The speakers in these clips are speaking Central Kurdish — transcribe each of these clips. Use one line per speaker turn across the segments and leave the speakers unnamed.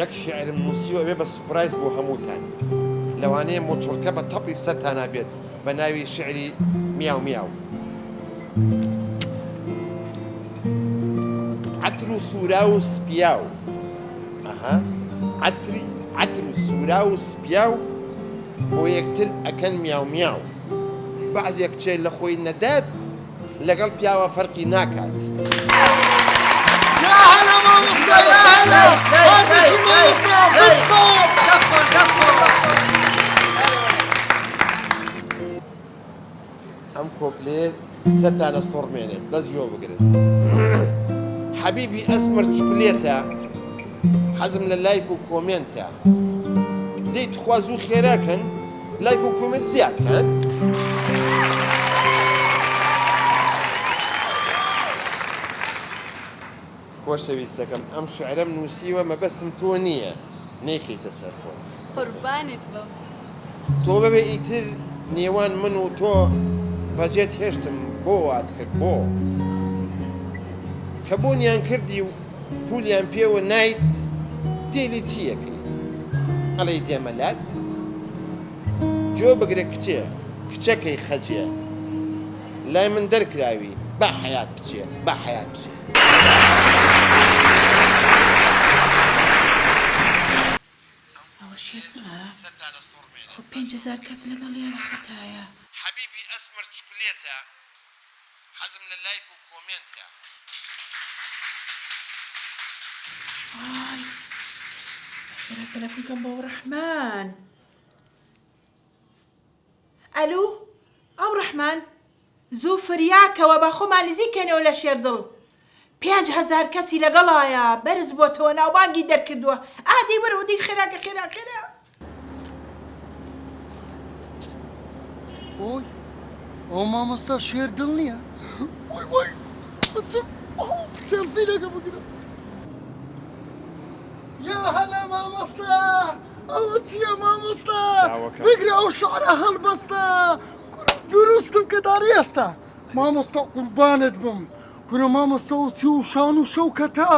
یەک شیعرم نووسیوە ئەبێ بە سوپرایز بۆ هەمووتان. لەوانەیە موچڕکە بە تەپڵی سەرتانا بێت بە ناوی شیعری میاو میاو. عەتر و سووراو و سپیاو. ئەها عەتری عەتر و سووراو و سپیاو بۆ یەکتر ئەکەن میاو میاو. بەعزێ کچێ لە خۆی نەدات لەگەڵ پیاوە فەرقی ناکات.
یا هەلا مامۆستا یا هەلا هەر بژی مامۆستا بتخۆم.
دەست خۆش دەست خۆش دەست خۆش.
ئەم کۆپلەیە سەرتان ئەسوڕمێنێت بەس گوێ بگرن حەبیبی ئەسمەر چوکلێتە حەزم لە لایک و کۆمێنتە دەی تخوا زوو خێراکەن لایک و کۆمێنت زیاد کەن. خۆشەویستەکەم ئەم شعرەم نووسیوە مەبەستم تۆ نییە نەیخەیتە سەر خۆت.
قوربانت بم.
تۆ بەبێ ئیتر نێوان من و تۆ بەجێت هێشتم بۆ وات کرد بۆ؟ کە بۆنیان کردی و پولیان پێوە نایت دێلی چی ئەکەی ئەڵێی دێمە لات؟ گوێ بگرە کچێ کچەکەی خەجێ لای من دەرکراوی با حەیات بچێ با حەیات بچێ.
ئەوە شێرزڵە؟ خۆ 5000 کەس لەگەڵیانە خەتایە.
حەبیبی ئەسمەر چوکلێتە حەزم لە لایک و کۆمێنتە.
ئای خێرا تەلەفۆن کەم بۆ ڕەحمان. ئەلو ئەو ڕەحمان زوو فریاکەوە با خۆمان نزیک کەینەوە لە شێردڵ 5000 کەسی لەگەڵایە بەرز بۆتەوە ناوبانگی دەرکردووە ئا دەی وەرەوە دەی خێراکە خێرا خێرا.
ئۆی ئەو مامۆستا شێر دڵ نییە وای وای بچم سێڵفی لەگە بگرم یا هەلا مامۆستا ئەوە چییە مامۆستا بگرە ئەو شعرە هەڵبەستە دروستم کە داری ئێستا مامۆستا قوربانت بم کورە مامۆستا ئەو چی و شان و شەوکەتە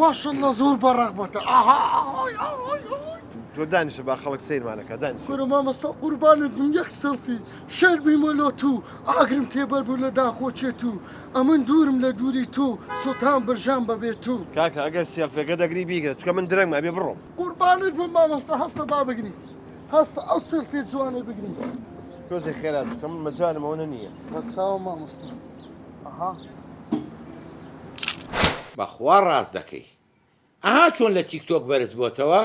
ماشەڵڵا زۆر بە ڕەغبەتە ئاها ئاهای ئاهای ئاهای.
تۆ دانیشە با خەڵک سەیرمانەکا دانیشە.
کورە مامۆستا قوربانت بم یەک سێڵفی شێر بیمە لۆ تو ئاگرم تێبەر بوو لە داخۆچێ تو ئەمن دوورم لە دووری تو سوتام برژام بەبێ تو.
کاکە ئەگەر سێڵفیەکە دەگری بیگرە چونکە من درەنگم ئەبێ بڕۆم.
قوربانت بم مامۆستا هەستە با بگریت هەستە ئەو سێڵفیە جوانەی بگریت.
تۆزێ خێرا چونکە من مەجالم ئەوەنە نییە.
بەرچاوم مامۆستا. ئەها.
بەخوا ڕاست دەکەی ئەها چۆن لە تیک تۆک بەرز بۆتەوە.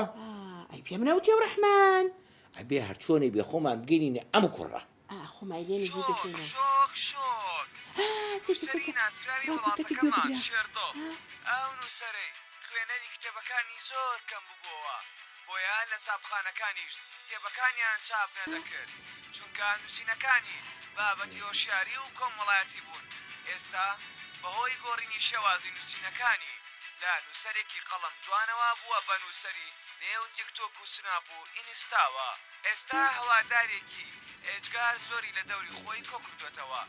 ئەی پێم نەوتی ئەو ڕەحمان.
ئەبێ هەرچۆنێ بێ خۆمان بگەینینە ئەم کوڕە.
ئا خۆمای لێ نزیک
شۆک
دەکەینەوە.
شۆک شۆک
ئا سەیرکە
نووسەری
سەیرکە
ناسراوی
ڕاپۆرتەکە گوێ
وڵاتەکەمان
بگرە.
شێردڵ
ئا.
ئەو نووسەرەی خوێنەری کتێبەکانی زۆر کەم ببۆوە بۆیە لە چاپخانەکانیش کتێبەکانیان چاپ نەدەکرد، چونکە نووسینەکانی بابەتی هۆشیاری و کۆمەڵایەتی بوون، ئێستا بەهۆی گۆڕینی شێوازی نووسینەکانی لە نووسەرێکی قەڵەم جوانەوە بووە بە نووسەری نێو تیکتۆک و سناپ و ئینستاوە، ئێستا هەوادارێکی ئێجگار زۆری لە دەوری خۆی کۆکردووەتەوە،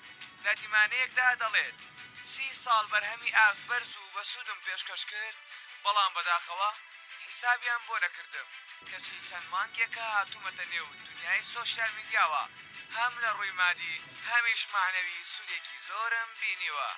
لە دیمانەیەکدا دەڵێت، سی ساڵ بەرهەمی ئاست بەرز و بەسوودم پێشکەش کرد، بەڵام بەداخەوە حیسابیان بۆ نەکردم، کەچی چەند مانگێکە هاتوومەتە نێو دونیای سۆشیال میدیاوە، هەم لە ڕووی مادی هەمیش مەعنەوی سوودێکی زۆرم بینیوە.